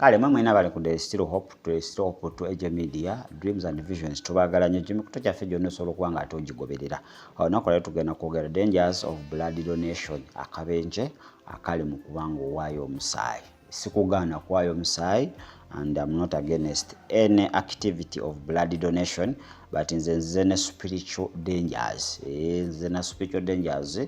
Kale mwe mwena bali ku The Still Hope, to Still Hope, to AJ Media, Dreams and Visions, tubaagala nnyo. Emikutu gyaffe gyonna osobola okuba nga ate ogigoberera. Olunaku lwaleero tugenda kwogera dangers of blood donation, akabenje akali mu kuba nga owaayo omusaayi. Sikugaana kuwaayo omusaayi and I'm not against any activity of blood donation, but nze nzize ne spiritual dangers. Nzize na spiritual dangers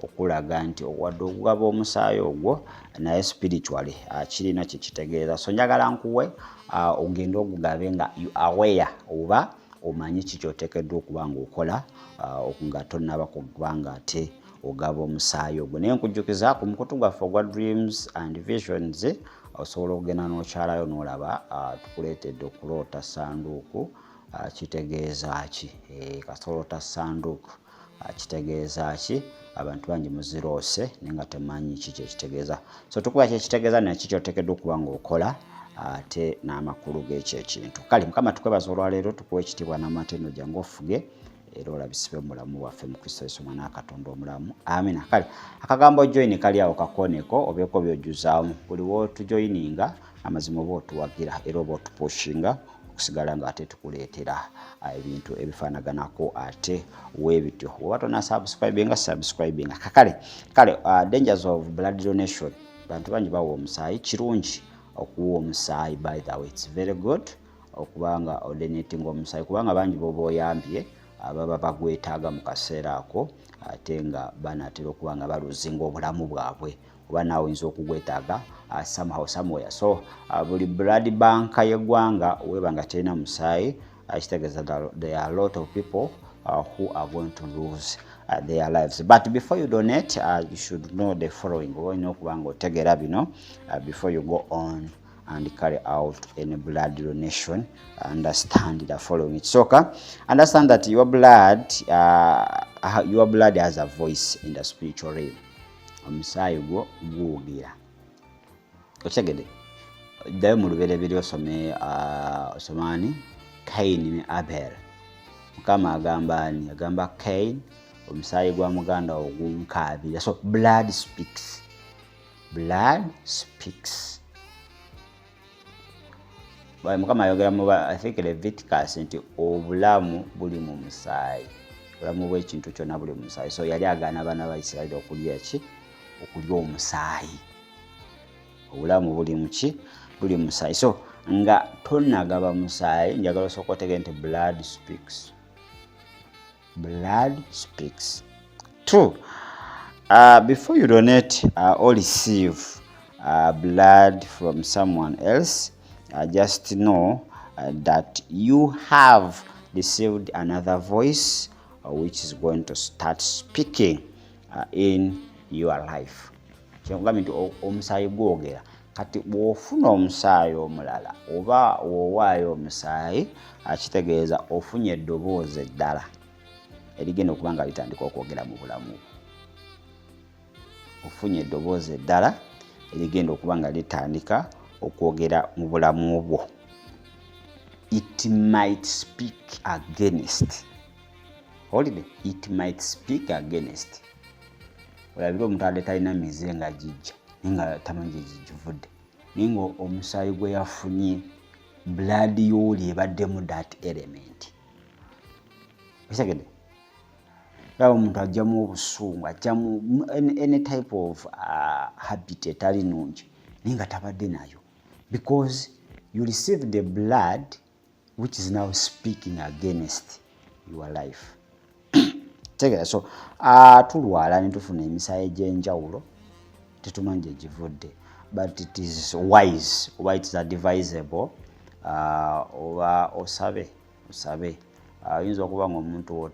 okulaga nti wadde okugaba omusaayi ogwo, naye spiritually kirina kyekitegeeza. So njagala nkuwe ogende ogugabe nga you aware oba omanyi ki kyoteekeddwa okuba nga okola nga tonnaba kuba nga ate ogaba omusaayi ogwo. Naye nkujjukiza, ku mukutu gwaffe ogwa Dreams and Visions osobola okugenda n'okyalayo n'olaba tukuleetedde okuloota sanduuku kitegeeza ki. Kasita oloota sanduuku kitegeeza ki? Abantu bangi muziroose naye nga temanyi ki kyekitegeeza. So tukuba kyekitegeeza naki kyoteekeddwa okuba nga okola ate n'amakulu g'ekyo ekintu. Kale Mukama, tukwebaza olwaleero, tukuwa ekitiibwa n'amatendo. Jangu ofuge era olabisibwe mu bulamu bwaffe, mu Kristo Yesu Omwana wa Katonda omulamu, amina. Kale akagambo "join" kali awo, kakoneko obeeko byojjuzaamu. Buli wootujoyininga, amazima oba otuwagira era oba otupushinga okusigala nga ate tukuleetera ebintu ebifaanaganako ate weebityo. Oba tona subscribinga, subscribinga. Kakale kale, dangers of blood donation. Bantu bangi bawa omusaayi. Kirungi okuwa omusaayi, by the way, it's very good okubanga odonatinga omusaayi, kubanga bangi boba oyambye ababa bagwetaaga mu kaseera ako ate nga banaatera okuba nga baluzinga obulamu bwabwe, oba naawe oyinza okugwetaaga somehow, somewhere. So buli blood bank y'eggwanga weba nga terina musaayi, kitegeeza there are a lot of people who are going to lose their lives. But before you donate, you should know the following. Oba olina okuba nga otegeera bino before you go on and carry out any blood donation. Understand the following. Ekisooka, understand that your blood has a voice in the spiritual realm. Omusaayi gwo gwogera. Okitegedde? Ddayo mu Lubereberye osome, osome ani, Kaini ne Abel. Mukama agamba ani? Agamba Kain, "Omusaayi gwa muganda wo gunkaabira." So blood speaks, blood speaks. Mukama ayogera mu, I think, Leviticus nti obulamu buli mu musaayi, obulamu bw'ekintu kyonna buli mu musaayi. So yali agaana abaana ba Isirayiri okulya ki? Okulya omusaayi. Obulamu buli muki? Buli mu musaayi. So nga tonnagaba musaayi, njagala osooka otegere nti blood speaks, blood speaks. Two, before you donate or receive blood from someone else, just know that you have received another voice which is going to start speaking in your life. Kyenkugambye nti omusaayi gwogera. Kati bw'ofuna omusaayi omulala oba w'owaayo omusaayi, kitegeeza ofunye eddoboozi eddala erigenda okuba nga litandika okwogera mu bulamu bwo. Ofunye eddoboozi eddala erigenda okuba nga litandika okwogera mu bulamu bwo. It might speak against holiday, it might speak against. Olabire omuntu adde talina mize nga gijja, naye nga tamanyi gye givudde, naye nga omusaayi gwe yafunye, blood yooli ebaddemu that element. Okitegedde? Laba omuntu ajjamu obusungu, ajjamu any type of habit etali nungi, naye nga tabadde nayo, because you receive the blood which is now speaking against your life. Tegera. So tulwala ne tufuna emisaayi egy'enjawulo, tetumanyi gye givudde, but it is wise oba it is advisable oba osabe, osabe. Oyinza okuba nga omuntu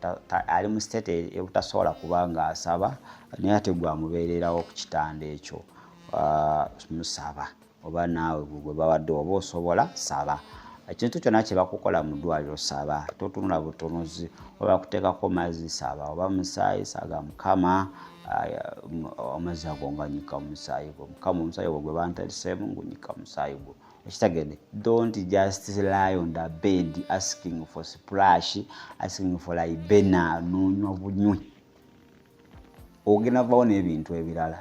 ali mu state ebutasobola kuba nga asaba, naye ate gwe amubeererawo ku kitanda ekyo, musaba, oba naawe gwe bawadde oba osobola, saba. Ekintu kyonna kye bakukola mu ddwaliro, saba. Totunula butunuzi. Oba bakuteekako mazzi, saba. Oba musaayi, saga, "Mukama, amazzi ago nganyika musaayi gwo. Mukama, omusaayi gwo gwe banteeseemu ngunyika musaayi gwo." Okitegedde? Don't just lie on the bed asking for splash, asking for Ribena, nonywa bunywi, ogenda vawo n'ebintu ebirala.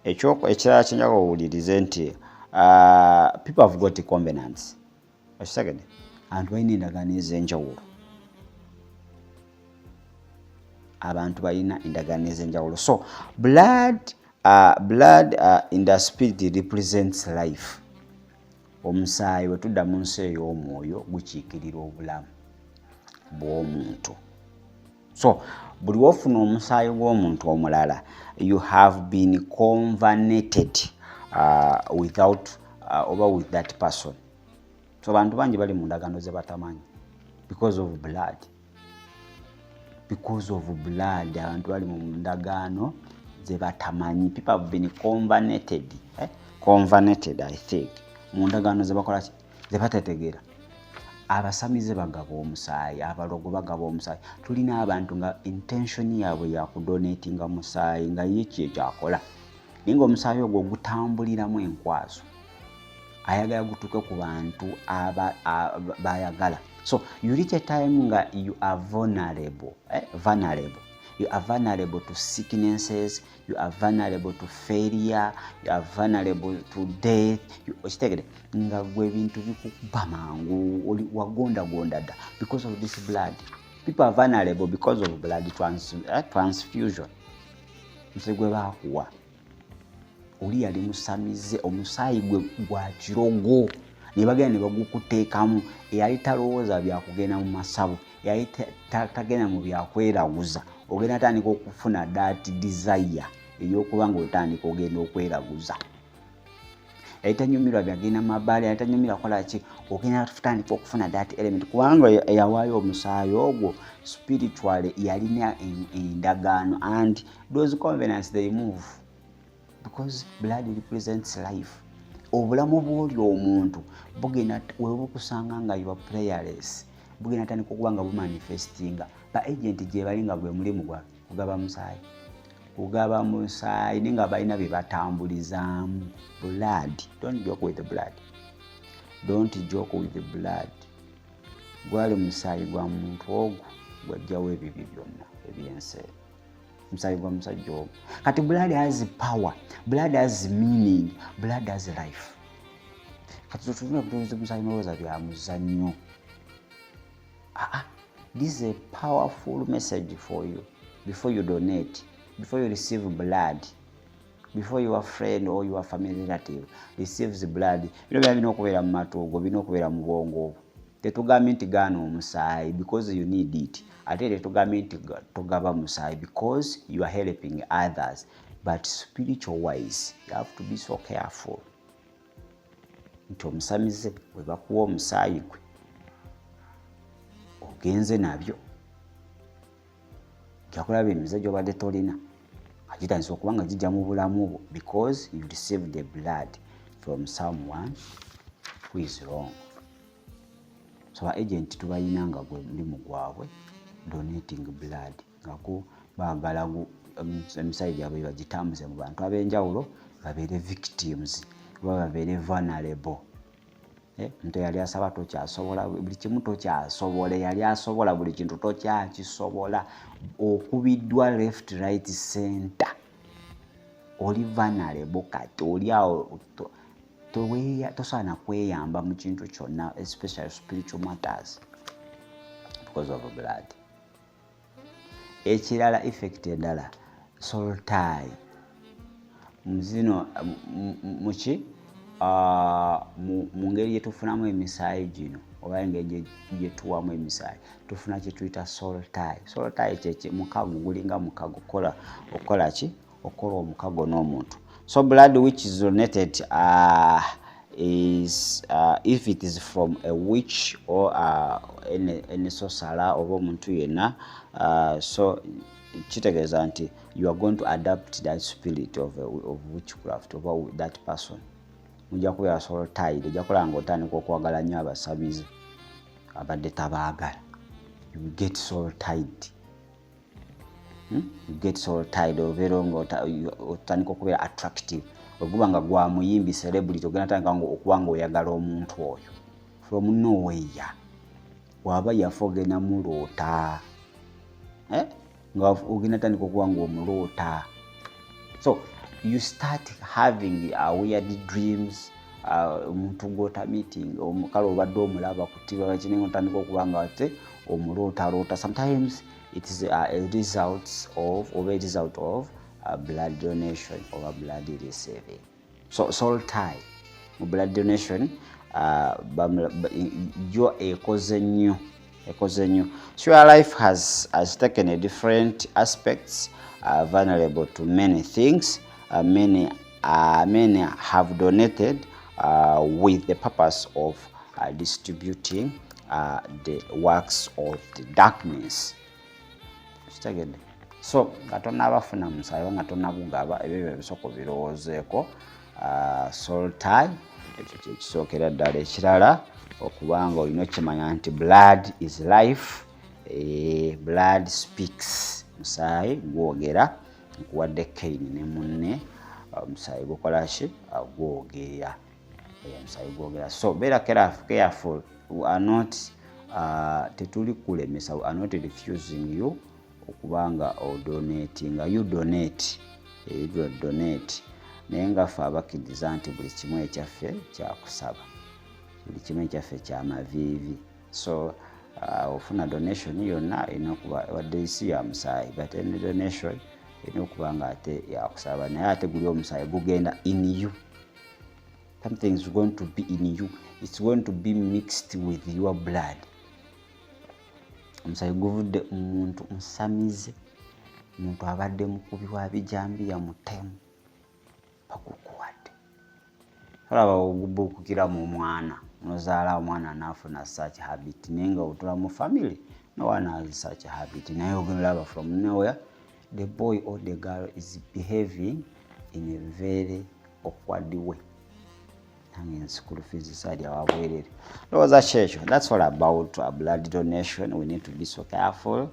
Ekirala kyenjagala owulirize nti people have got covenants. Okitegedde? Abantu balina endagaano ez'enjawulo. Abantu balina endagaano ez'enjawulo. So blood in the spirit represents life. Omusaayi bwe tudda mu nsi ey'omwoyo gukiikirira obulamu bw'omuntu. So buli wofuna omusaayi gw'omuntu omulala, you have been covenanted without oba with that person. So bantu bangi bali mu ndagaano ze batamanyi because of blood, because of blood. Abantu bali mu ndagaano ze batamanyi. People have been covenanted, eh? Covenanted, I think, mu ndagaano ze bakola ki, ze batategeera. Abasamize bagaba omusaayi, abalogo bagaba omusaayi. Tulina abantu nga intention yaabwe yakudonatinga musaayi, nga ye kyekyakola, naye nga omusaayi ogwo gutambuliramu enkwaso, ayagala gutuuke ku bantu bayagala. So you reach a time nga you are vulnerable, eh? Vulnerable. You are vulnerable to sicknesses, you are vulnerable to failure, you are vulnerable to death. Okitegere nga gwe ebintu bikukuba mangu, oli wagondagonda dda because of this blood. People are vulnerable because of blood transfusion. Musaayi gwe baakuwa oli yali musamize, omusaayi gwe gwa kirogo, ne bagenda ne bagukuteekamu. Eyali talowooza byakugenda mu masabo, yali tagenda mu byakweraguza, ogenda tandika okufuna that desire ey'okuba nga otandika ogenda okweraguza. Yali tanyumirwa byagenda mabaale, yali tanyumirwa kola ki, ogenda tutandika okufuna that element, kubanga eyawaayo omusaayi ogwo spiritually yalina endagaano, and those covenants, they move because blood represents life. Obulamu bw'oli omuntu bugenda webukusanga nga you are prayerless, bugenda tandika okuba nga bumanifestinga. Ba agent gye bali nga gwe mulimu gwa kugaba musaayi, kugaba musaayi, naye nga balina bye batambulizaamu. Blood, don't joke with the blood, don't joke with the blood. Gwali musaayi gwa muntu ogwo gwajjawo ebibi byonna ebyensi, musaayi gwa musajja ogwo. Kati blood has power, blood has meaning, blood has life. Kati totunula butonzi musaayi nolowooza bya muzannyo. Aa, this is a powerful message for you before you donate, before you receive blood, before your friend or your family relative receives blood. Bino byona birina okubeera mu matuugo, birina okubeera mu bwongo obwo. Tetugambye nti gaana omusaayi because you need it, ate tetugambye nti togaba musaayi because you are helping others, but spiritual wise you have to be so careful nti omusamize bwe bakuwa omusaayi gwe ogenze nabyo, ojja kulaba emize gy'obadde tolina nga gitandise okuba nga gijja mu bulamu bwo because you received the blood from someone who is wrong. So ba agent tubayina nga gwe mulimu gwabwe donating blood, nga ku baagala emisaayi gyabwe bagitambuze mu bantu ab'enjawulo, babeere victims oba babeere vulnerable. Omuntu yali asaba tokyasobola, buli kimu tokyasobola, yali asobola buli kintu tokyakisobola, okubiddwa left, right, center, oli vulnerable. Kati oli awo tosaana kweyamba mu kintu kyonna, especially spiritual matters, because of blood. Ekirala, effect endala, soul tie. Muzino muki, mu ngeri gyetufunamu emisaayi gino oba engeri gyetuwamu emisaayi, tufuna kyetuyita soul tie. Soul tie kyeki? Mukago, gulinga mukago, okukola ki, okukola omukago n'omuntu. So blood which is donated is if it is from a witch or any sorcerer oba omuntu yenna, so kitegeeza nti you are going to adapt that spirit of witchcraft oba that person. Mujja kubeera soul tied. Ojja kulaba nga otandika okwagala nnyo abasamize abadde tabaagala. You get soul tied, You get soul tied, obeera nga otandika okubeera attractive. Weguba nga gwa muyimbi celebrity, ogenda tandika okuba nga oyagala omuntu oyo from nowhere. Waba yafa ogenda muloota, eh? Nga ogenda tandika okuba nga omuloota. So You start having weird dreams. Omuntu gwota meeting, kale obadde omulaba ku TV bakinenga, otandika okuba nga ate omulootaloota. Sometimes it is a result of, oba a result of blood donation oba blood receiving. So soul tie mu blood donation yo ekoze nnyo, ekoze nnyo. So your life has taken a different aspects, vulnerable to many things. Many have donated with the purpose of distributing the works of the darkness. Kitegedde? So nga tonabafuna musaayi, nga tonagugaba, ebyo byo bisooka obirowoozeeko. Soul tie, ekyo kyekisookera ddala. Ekirala, okubanga olina okimanya nti blood is life, blood speaks. Musaayi gwogera. Nkuwadde Kaini ne munne. Omusaayi gukola ki? Gwogera. Omusaayi gwogera. So beera careful. We are not, tetuli kulemesa, we are not refusing you okubanga odonatinga. You donate, you donate, naye nga ffe abakkiriza nti buli kimu ekyaffe kyakusaba, buli kimu ekyaffe kyamaviivi. So ofuna donation yonna erina okuba, wadde si ya musaayi, but any donation erina okuba nga ate yakusaba. Naye ate guli omusaayi gugenda in you, something is going to be in you, it's going to be mixed with your blood. Omusaayi guvudde mu muntu musamize, omuntu abadde mukubi wa bijambiya, mutemu, bagukuwadde. Olaba ogubuukukira mu mwana, nozaala omwana naafuna such habit, naye nga otula mu family, no one has such habit, naye ogenda from nowhere the boy or the girl is behaving in a very awkward way. Nange school fees side awabwerere. Ndowooza kyekyo. That's all about blood donation. We need to be so careful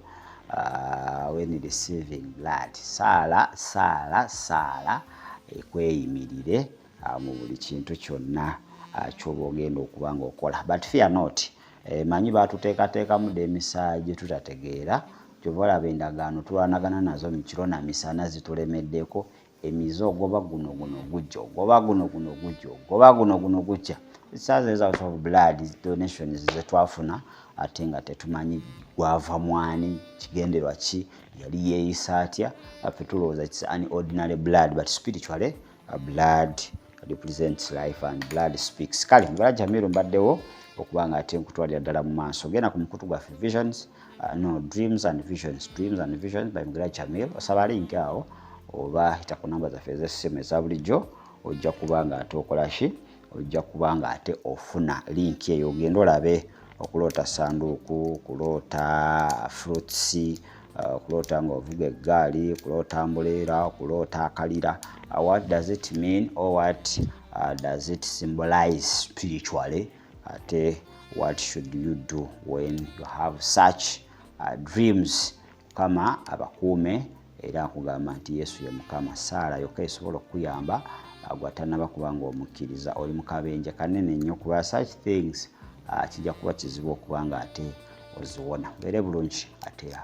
when receiving blood. Saala, saala, saala ekweyimirire mu buli kintu kyonna kyoba ogenda okuba nga okola. But fear not. Manyi batuteekateekamu dda emisaayi gye tutategeera. Kyova olaba endagaano tulwanagana nazo mikiro na misana, zitulemeddeko emize. Ogoba guno, guno gujja, ogoba guno, guno gujja, ogoba guno, guno gujja. It's as a result of blood donations zetwafuna, ate nga tetumanyi gwava mwani, kigenderwa ki, yali yeeyisa atya. Affe tulowooza it's an ordinary blood, but spiritually, blood represents life and blood speaks. Kale Mbala Jamiru, mbaddewo okuba nga ate nkutwalira ddala mu maaso. Genda ku mukutu gwaffe Visions, no, Dreams and Visions, Dreams and Visions by Mugera Jamil. Osaba link awo oba hita ku namba zaffe ez'essimu eza bulijjo, ojja kuba nga ate okola ki? Ojja kuba nga ate ofuna link eyo, ogenda olabe okuloota sanduuku, kuloota fruits, kuloota ng'ovuga eggaali, kuloota umbrella, kuloota akalira. What does it mean or what does it symbolize spiritually? Ate what should you do when you have such dreams? Mukama abakuume. Era nkugamba nti Yesu ye Mukama. Saala yokka esobola okukuyamba. Gwe atanaba kuba nga omukkiriza, oli mu kabenje kanene nnyo, kuba such things kijja kuba kizibu okuba nga ate oziwona. Beere bulungi ate.